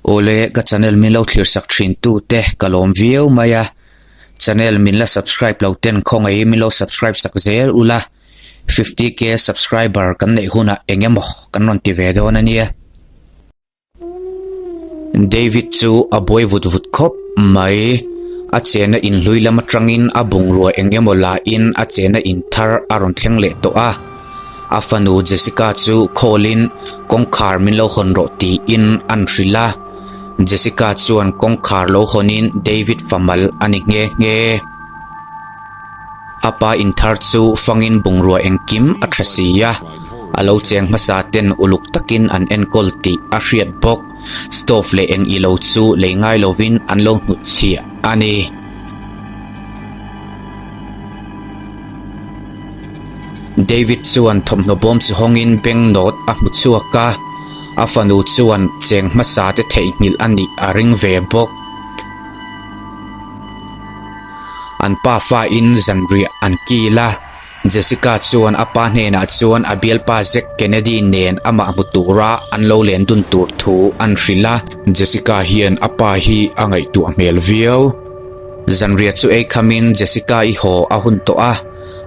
Awle ka channel min lo thlir sak thin tu te ka lawm viau mai a, channel min la subscribe lo ten khawngaih min lo subscribe sak zel ula, 50k subscriber kan neih hunah eng emaw kan rawn ti ve dawn a nia. David chu a buai vut vut khawp mai, a chena inhlui lam atangin a bungrua eng emaw lahin a chena in thar a rawn thleng leh tawh a. A fanu Jessica chu call-in kawngkhar min lo hawn rawh tiin an hrilh a. Jessica chuan kawngkhar lo hawnin David famal a ni nghe nghe. A pa inthar chu fangin bungrua engkim a tha si a, a lo cheng hmasa ten uluk takin an enkawl tih a hriat bawk. Stove leh eng ilo chu lei ngai lovin an lo hnutchhiah a ni. David chuan thawmhnaw bawm chi hawngin bank note a hmu chhuak a, a fanu chuan cheng hmasa te theihnghilh a nih a ring ve bawk. An pa fain zanriah an kil a, Jessica chuan a pa hnenah chuan a bialpa Zack Kennedy nen amah hmu tura an lo len dun tur thu an hrilh a. Jessica hian a pa hi a ngaihtuah hmel viau. Zanriah chu ei khamin Jessica-i haw a hun tawh a,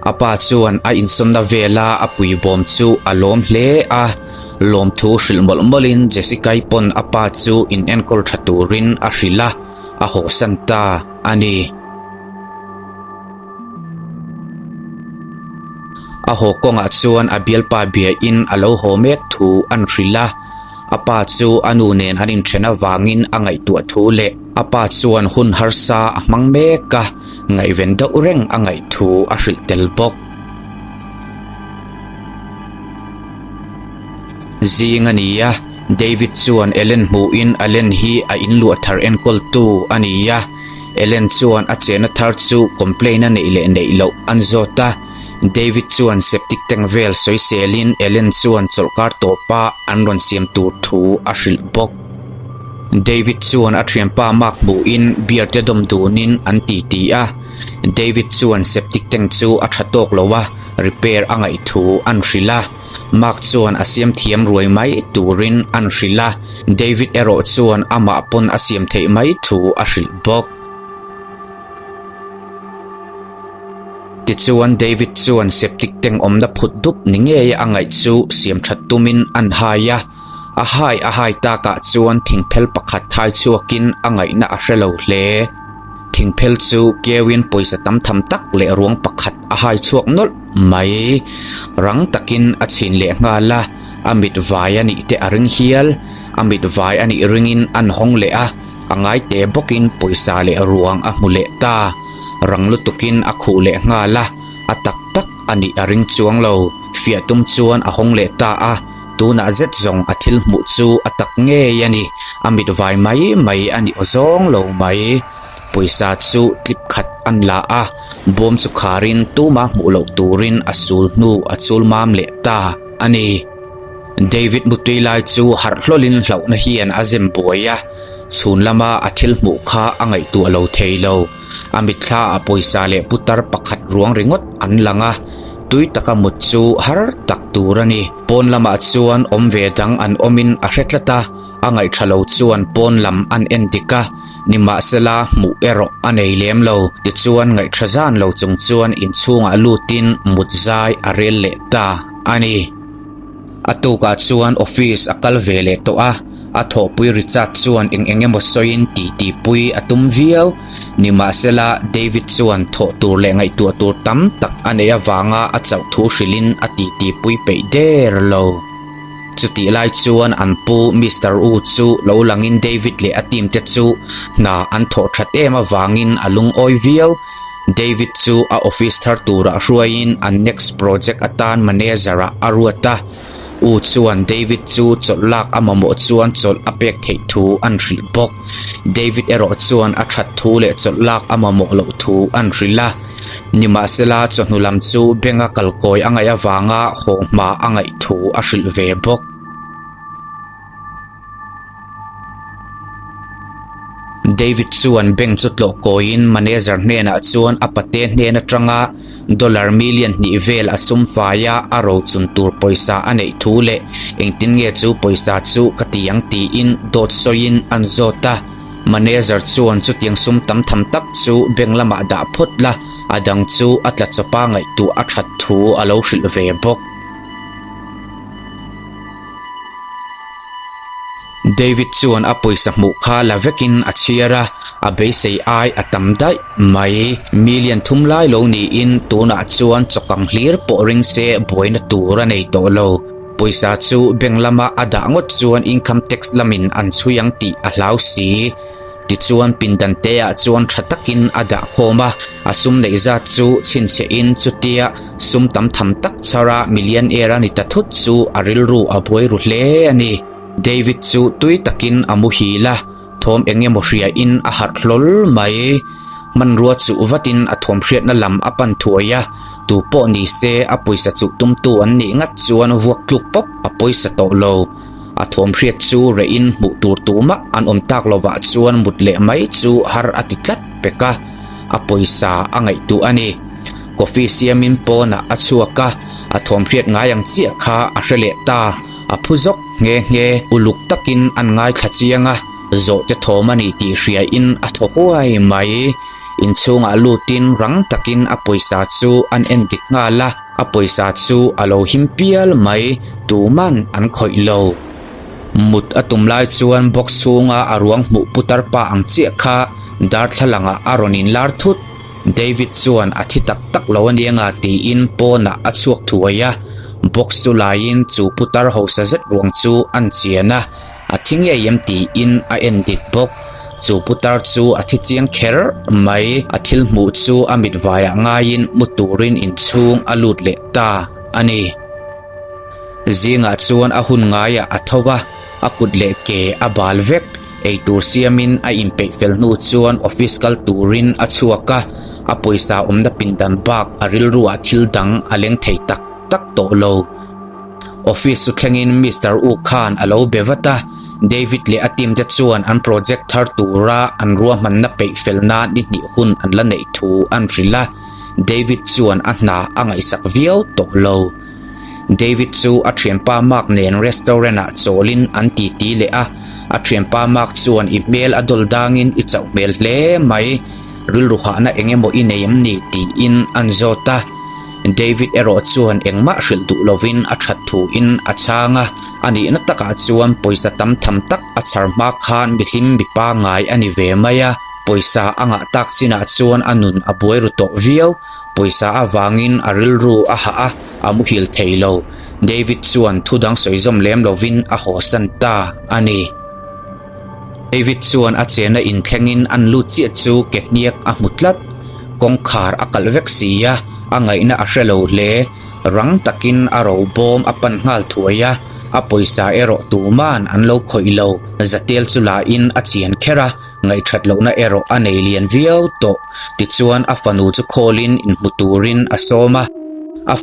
a pa chuan a insawnna vela a puibawm chu a lawm hle a, lawmthu hrilh mawlh mawlhin Jessica-i pawn a pa chu in enkawl tha turin a hrilh a, a hawhsan ta a ni. A haw kawngah chuan a bialpa biain a lo haw mek thu an hrilh a, a pa chu a nu nen an inthen avangin a ngaihtuah thu leh A pa chuan hun harsa a hmang mek a, ngaihven deuh reng a ngaih thu a hrilh tel bawk. Zing a ni a, David chuan Ellen hmuhin Allen hi a inluah thar enkawltu a ni a, Ellen chuan a chena thar chu complain a neih leh neih loh an zawt a, David chuan septic tank vel sawiselin Ellen chuan chawlhkar tawpa an rawn siam tur thu a hrilh bawk. David chuan a thianpa Mark hmuhin beer te dawm dunin an ti ti a, David chuan septic tank chu a tha tawk lo a, repair a ngaih thu an hrilh a, Mark chuan a siam thiam ruai mai turin an hrilh a, David erawh chuan amah pawn a siam theih mai thu a hrilh bawk. Tichuan David chuan septic tank awmna phut dup ni ngei a ngaih chu siam that tumin an hai a. A hai a hai takah chuan thingphel pakhat thai chhuakin a ngaihna a hre lo hle. Thingphel chu keuin pawisa tam tham tak leh ruang pakhat a hai chhuak nawlh mai. Rang takin a chhin leh nghal a, a mit vai a nih te a ring hial. A mit vai a nih ringin an hawng leh a, a ngai te bawkin pawisa leh ruang a hmu leh ta. Rang lutukin a khuh leh nghal a, a tak tak a nih a ring chuang lo. Fiah tum chuan a hawng leh ta a. Tunah zet zawng a thil hmuh chu a tak ngei a ni, a mit vai mai mai a ni aw zawng lo mai. Pawisa chu tlip khat an la a, bawm chu kharin tuma hmuh loh turin a sul hnu a chul mam leh ta a ni. David mutui lai chu harh hlawlin hlauhna hian a zem buai a, chhun lama a thil hmuh kha a ngaihtuah lo thei lo. A mitthla ah pawisa leh putar pakhat ruang ringawt an lang a, tui taka mut chu har tak tur a ni. Pawn lamah chuan awm ve dang an awmin a hre tlat a, a ngaihṭha lo chuan pawn lam an en dik a, nimahsela hmuh erawh a nei lem lo. Tichuan ngaihṭha zan lo chung chuan inchhungah lutin mut zai a rel leh ta a ni. A tukah chuan office a kal ve leh tawh a, a thawhpui Richard chuan eng eng emaw sawiin titi pui a tum viau. Nimahsela, David chuan thawh tur leh ngaihtuah tur tam tak a neih avanga a chauh thu hrilhin a titi pui peih der lo. Chutih lai chuan an pu Mister U chu lo langin David leh a team te chu hna an thawh that em avangin a lungawi viau. David chu a office thar turah hruaiin an next project atan manager ah a ruat a, U chuan David chu chawlh lak a mamawh chuan chawlh a pek theih thu an hrilh bawk. David erawh chuan a that thu leh chawlh lak a mamawh loh thu an hrilh a. Nimahsela chawhnu lam chu bank a kalkawi a ngaih avanga haw hma a ngaih thu a hrilh ve bawk. David chuan bank chu tlawh kawiin manager hnenah chuan a pate hnen atanga dollar million hnih vel a sum faia a rochun tur pawisa a neih thu leh engtin nge chu pawisa chu ka ti ang tiin dawt sawiin an zawt a. Manager chuan chutiang sum tam tham tak chu bank lamah dah phawt la, a dang chu a tla chawpa ngaihtuah a that thu a lo hrilh ve bawk. David chuan a pawisa hmuh kha la vekin a chhiar a, a beisei ai a tam daih mai. Million thum lai lo niin tunah chuan chawkang hlir pawh ring se buaina tur a nei tawh lo. Pawisa chu bank lama a dah ngawt chuan income tax lamin an chhui ang tih a hlau si. Tichuan pindan te ah chuan tha takin a dah khawm a, a sum neih zat chu chhinchhiah in chutia sum tam tham tak chhar a millionaire a ni ta thut chu a rilru a buai ru hle a ni. David chu tui takin a muhil a, thawm eng emaw hria in a harh hlawl mai. Hmanrua chuh vatin a thawm hriatna lam a pan thuai a, tu pawh ni se a pawisa chuh tumtu an nih ngat chuan vuak tluk pawp a pawisa tawh lo. A thawm hriat chu rehin hmuh tur tumah an awm tak lovah chuan mut leh mai chu har a ti tlat pek a, a pawisa a ngaihtuah a ni. Coffee siamin pawnah a chhuak a, a thawm hriat ngai ang chiah kha a hre leh ta, a phu zawk nghe nghe. Uluk takin an ngaithla chiang a, zawhte thawm a ni tih hriain a thaw huai mai. Inchhungah lutin rang takin a pawisa chu an en dik nghal a. A pawisa chu a lo him pial mai, tuman an khawih lo. Mut a tum lai chuan box chhunga a ruang hmuh putar pa ang chiah kha darthlalang ah a rawn inlar thut. David chuan a thi tak tak lo anianga tiin pawnah a chhuak thuai a, box chu laiin chu putar hausa zet ruang chu an chian a. A thi ngei em tiin a en dik bawk. Chu putar chu a thi chiang kher mai. A thil hmuh chu a mit vaiah ngaiin mu turin inchhung a lut leh ta a ni. Zingah chuan a hun ngaiah a tho va, a kut leh ke a bal vek. Eitur siamin a inpeih fel hnu chuan office kal turin a chhuak a, a pawisa awmna pindan bak a rilruah thil dang a leng thei tak tak tawh lo. Office chu thlengin Mister U khan a lo be vat a, David leh a team te chuan an project thar tura an ruahmanna peih fel nan ni hnih hun an la neih thu an hrilh a, David chuan a hna a ngaihsak viau tawh lo. David chu a thianpa Mark nen restaurant ah chawlin an titi leh a, a thianpa Mark chuan i hmel a dawl dangin i chauh hmel hle mai, rilru hahna eng emaw i nei em ni tiin an zawt a. David erawh chuan engmah hrilh duh lovin a that thuin a chhang a, a nihna takah chuan pawisa tam tham tak a chhar hma khan mihlim mi pangngai a ni ve mai a, pawisa a ngah tak chinah chuan a nun a buai ru tawh viau, pawisa avangin a rilru a hah a, a muhil thei lo. David chuan thu dang sawi zawm lem lovin a hawsan ta a ni. David chuan a chena inthlengin an lut chiah chu ke hniak a hmu tlat. Kawngkhar a kalh vek si a, a ngaihna a hre lo hle. Rang takin a ro bawm a pan nghal thuai a, a pawisa erawh tuman an lo khawih lo. Zatel chu lahin a chian kher a, ngaihthat lohna erawh a nei lian viau tawh. Tichuan a fanu chu khawlin inhmu turin a sawm a, a.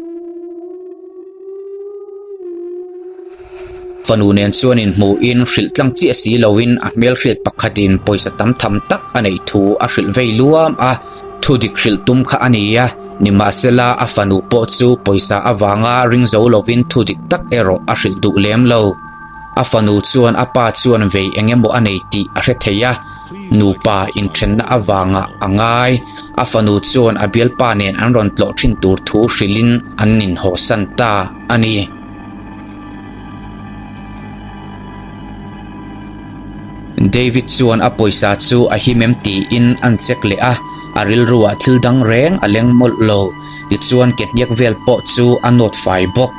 Fanu nen chuan inhmuhin hrilh tlang chiah si loin a hmelhriat pakhatin pawisa tam tham tak a neih thu a hrilh vei luam a, thu dik hrilh tum kha a ni a, nimahsela a fanu pawh chu pawisa avanga ring zo lovin thu dik tak erawh a hrilh duh lem lo. A fanu chuan a pa chuan vei eng emaw a nei tih a hre thei a, nupa inthenna avanga a ngai. A fanu chuan a bialpa nen an rawn tlawh thin tur thu hrilhin an inhawsan ta a ni. David chuan a pawisa chu a him em tiin an check leh a, a rilruah thil dang reng a leng mawlh lo. Tichuan ke hniak vel pawh chu a nawt fai bawk.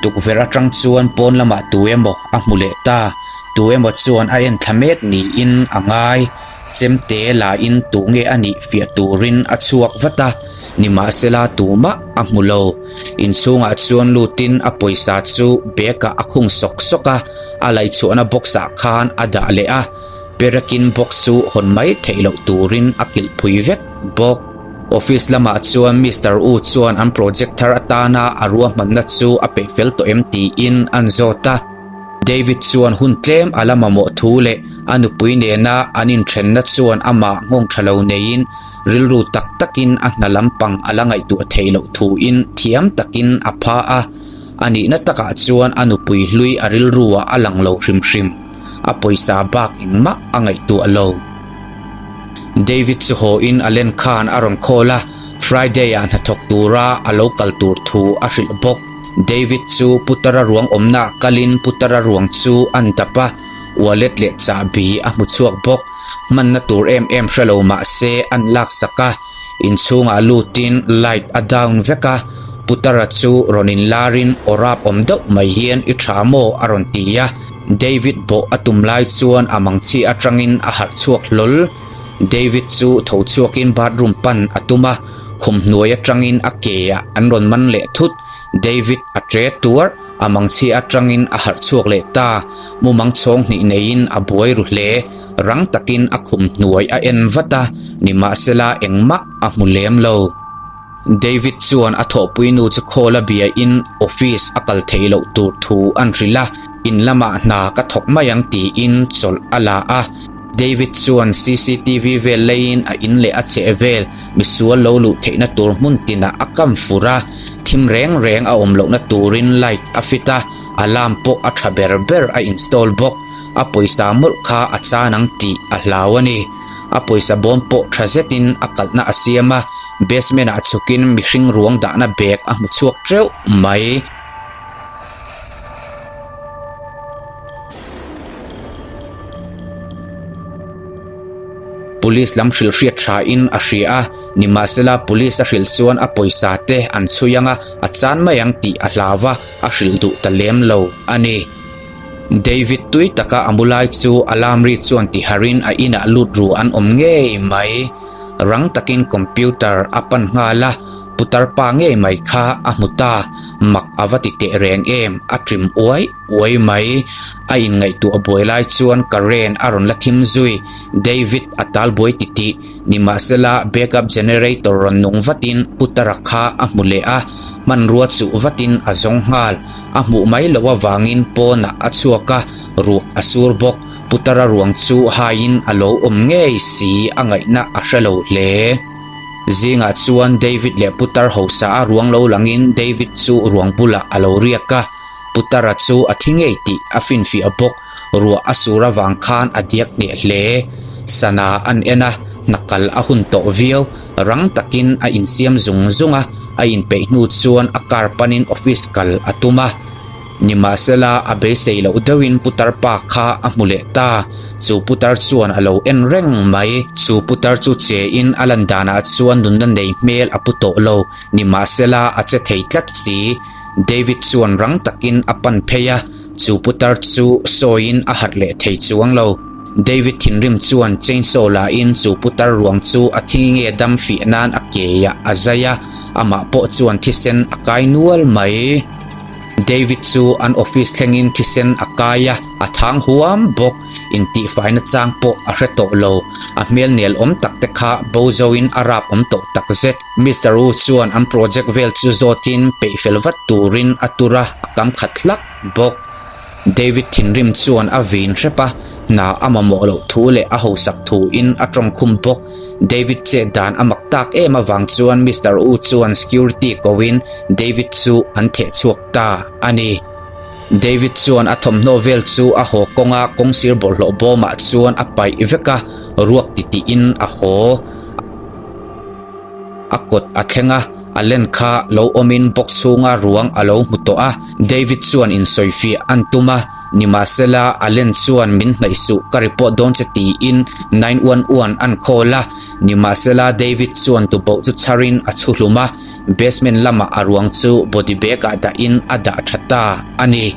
Tukverh atang chuan pawn lamah tu emaw a hmu leh ta, tu emaw chuan a en thla mek niin a ngai. Chemte lahin tu nge a nih fiah turin a chhuak vat a, nimahsela tumah a hmu lo. Inchhungah chuan lutin a pawisa chu bag ah a khung sawk sawk a, a laihchhuahna box ah khan a dah leh a, perekin box chu hawn mai theih loh turin a kilh phui vek bawk. Office lamah chuan Mister U chuan an project thar atana a ruahmanna chu a peih fel tawh em tiin an zawt a. David chuan hun tlem a la mamawh thu leh a nupui nena an inthenna chuan amah nghawng tha lo neiin rilru tak takin a hna lampang a la ngaihtuah theih loh thuin thiam takin a pha a. A nihna takah chuan a nupui hlui a rilruah a lang lo hrim hrim. A pawisa bak engmah a ngaihtuah lo. David chu haw in a len khan a rawn call a, Friday ah hnathawk tura a lo kal tur thu a hrilh bawk. David chu Putara ruang awmna ah kalin Putara ruang chu an dap a, wallet leh chahbi a hmu chhuak bawk. Hmanna tur em em hre lo mah se an laksak a, inchhungah lutin light a down vek a, Putara chu rawn inlarin aw rap awm deuh mai hian i tha maw a rawn ti a. David bawh a tum lai chuan a mangchhi atangin a harh chhuak hlawl. David chu tho chhuakin bathroom pan a tum a, khum hnuai atangin a ke ah an rawn man leh thut. David a tre tuarh, a mangchhi atangin a harh chhuak leh ta. Mumang chhawng hnih neiin a buai ru hle. Rang takin a khum hnuai a en vat a, nimahsela engmah a hmu lem lo. David chuan a thawhpui nu chu call a bia in office a kal theih loh tur thu an hrilh a, in lamah hna ka thawk mai ang tiin chawlh a la a. David chuan cctv vel leiin a in leh a chheh vel misual lo luh theihna tur hmun tinah a kam fur a, thim reng reng a awm lohna turin light a fit a, alarm pawh a tha ber ber a install bawk. A pawisa mawlh kha a chan ang tih a hlau a ni. A pawisa bawm pawh tha zetin a kalhna a siam a, basement ah chhukin mihring ruang dahna bag a hmu chhuak teuh mai. Police lam hrilh hriat tha in a hria a, nimahsela police a hrilh chuan a pawisa te an chhui ang a, a chan mai ang tih a hlau a, a hrilh duh ta lem lo a ni. David tui taka a mu lai chu alarm ri chuan ti harin a inah lut ru an awm ngei mai. Rang takin computer a pan nghal a, putar pa ngei mai kha a hmu ta. Mak a va ti teh reng em, a ṭim uai uai mai. A inngaihtuah buai lai chuan current a rawn la thim zui. David a tal buai titih. Nimahsela backup generator rawn nung vatin putara kha a hmu leh a, hmanrua chuh vatin a zawng nghal. A hmuh mai loh avangin pawnah a chhuak a, ruah a sur bawk. Putara ruang chu haiin a lo awm ngei si a ngaihna a hre lo hle. Zingah chuan David leh Putar hausa a ruang lo langin David chu ruang bulah a lo riak a, Putara chu a thi ngei tih a finfiah bawk. Ruah a sur avang khan a diak hneh hle. Sana an en a, hna kal a hun tawh viau. Rang takin a insiam zung zung a, a inpeih hnu chuan a car panin office kal a tum a. Nimahsela a beisei loh deuhin putar pa kha a hmu leh ta. Chu putar chuan a lo en reng mai. Chu putar chu che in a lan danah chuan nunna nei hmel a pu tawh lo. Nimahsela a che thei tlat si. David chuan rang takin a pan phei a, chu putar chu sawiin a harh leh thei chuang lo. David thinrim chuan chainsaw la in chu putar ruang chu a thi nge dam fih nan a keiah a zai a, amah pawh chuan thisen a kai nual mai. David chu an office thlengin thisen a kai a, a thang huam bawk. Intihfaina chang pawh a hre tawh lo. A hmel nel awm tak te kha bo zoin a rap awm tawh tak zet. Mister Wu chuan an project vel chu zawtin peih fel vat turin a tur a, a kam khat hlak bawk. David thinrim chuan a vin hrep a, hna a mamawh loh thu leh a hausak thuin a tawngkhum bawk. David chet dan a mak tak em avang chuan Mister Wu chuan security koin David chu an theh chhuak ta a ni. David chuan a thawmhnaw vel chu a haw kawnga kawngsir bawlhhlawh bawmah chuan a paih vek a, ruak titihin a haw. A kawt a thleng a, a len kha lo awmin box chhunga ruang a lo hmu tawh a. David chuan insawifiah an tum a, nimahsela a len chuan min hnaih suh ka report dawn che tiin 911 an call a. Nimahsela David chuan tuboh chu chharin a chhu hlum a, basement lamah a ruang chu body bag ah dahin a dah tha ta a ni.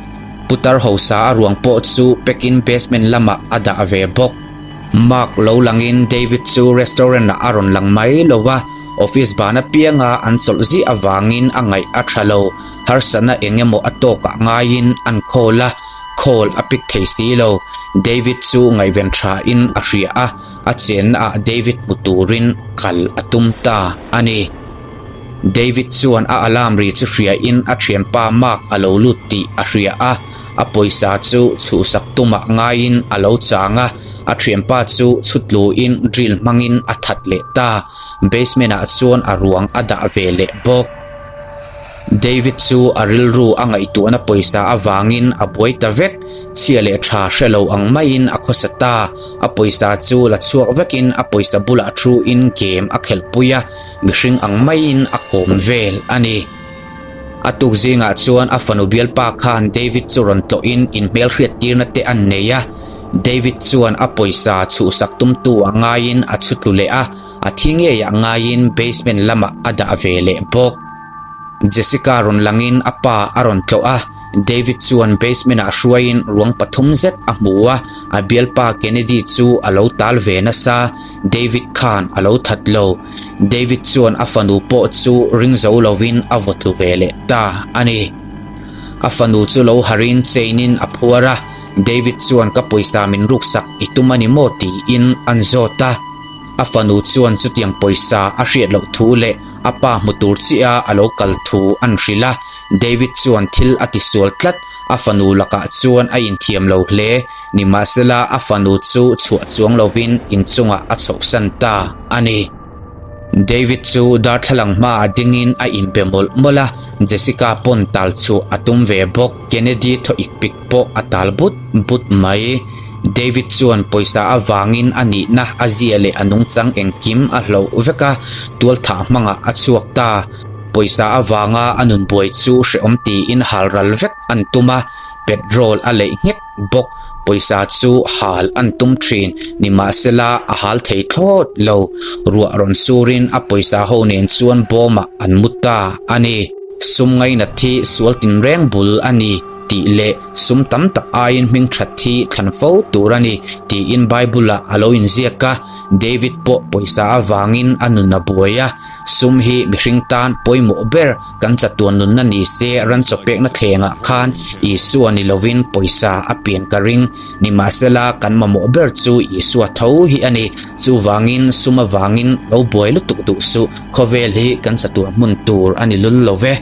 Putar hausa a ruang pawh chu packing basement lamah a dah ve bawk. Mark lo langin David chu restaurant ah a rawn lang mai lo va, office ban apianga an chawlh zih avangin a ngaih a tha lo, harsatna eng emaw a tawkah ngaiin an call a, call a pick thei si lo. David chu ngaihven thain a hria a, a chenna ah David hmu turin kal a tum ta a ni. David chuan a alarm ri chu hria in a thianpa Mark a lo lut tih a hria a, a pawisa chu chhuhsak tumah ngaiin a lo chang a, a thianpa chu chhutluin drill hmangin a that leh ta. Basement ah chuan a ruang a dah ve leh bawk. David chu a rilru a ngaihtuahna pawisa avangin a buai ta vek, chhia leh tha hre lo ang maiin a khawsa ta. A pawisa chu la chhuak vekin a pawisa bulah thu in game a khelhpui a, mihring ang maiin a kawm vel a ni. A tuk zingah chuan a fanu bialpa khan David chu rawn tlawhin inhmelhriat tirna te an nei a. David chuan a pawisa chhuhsak tumtu ah ngaiin a chhu tlu leh a, a thi ngeiah ngaiin basement lamah a dah ve leh bawk. Jessica rawn langin a pa a rawn tlawh a, David chuan basement ah hruaiin ruang pathum zet a hmu a, a bialpa Kennedy chu a lo tal ve nasa, David khan a lo that lo. David chuan a fanu pawh chu ring zo lovin a vaw tlu ve leh ta a ni. A fanu chu lo harin chain in a phuar a, David chuan ka pawisa min ruksak i tum a ni maw tiin an zawt a. A fanu chuan chutiang pawisa a hriat loh thu leh a pa hmu tur chiah a lo kal thu an hrilh a, David chuan thil a tisual tlat, a fanu lakah chuan a inthiam lo hle, nimahsela a fanu chu chhuah chuang lovin inchungah a chhohsan ta a ni. David chu darthlalang hmaah dingin a inbe mawlh mawlh a, Jessica pawn tal chhuah a tum ve bawk, Kennedy thaw ik pik pawh a tal but but mai. David chuan pawisa avangin a nihna a zia leh a nungchang engkim a hloh vek a, tualthah hmangah a chhuak ta. Pawisa avanga a nun buai chu hrehawm tiin hal ral vek an tum a, petrol a leih nghek bawk. Pawisa chu hal an tum thin, nimahsela a hal thei thlawt lo. Ruah rawn surin a pawisa ho nen chuan bawmah an mu ta a ni. Sum ngainat hi sual tinreng bul a ni. Tih leh sum tam tak aiin hming that hi thlan fo tur a ni tiin Bible-ah a lo inziak a, David pawh pawisa avangin a nun a buai a, sum hi mihring tan pawimawh ber kan chatuan nunna ni se ran chawpekna thlengah khan Isua ni lovin pawisa a pian ka ring, nimahsela kan mamawh ber chu Isua tho hi a ni, chuvangin sum avangin lo buai lutuk duh suh, khawvel hi kan chatuan hmun tur a ni lul lo ve.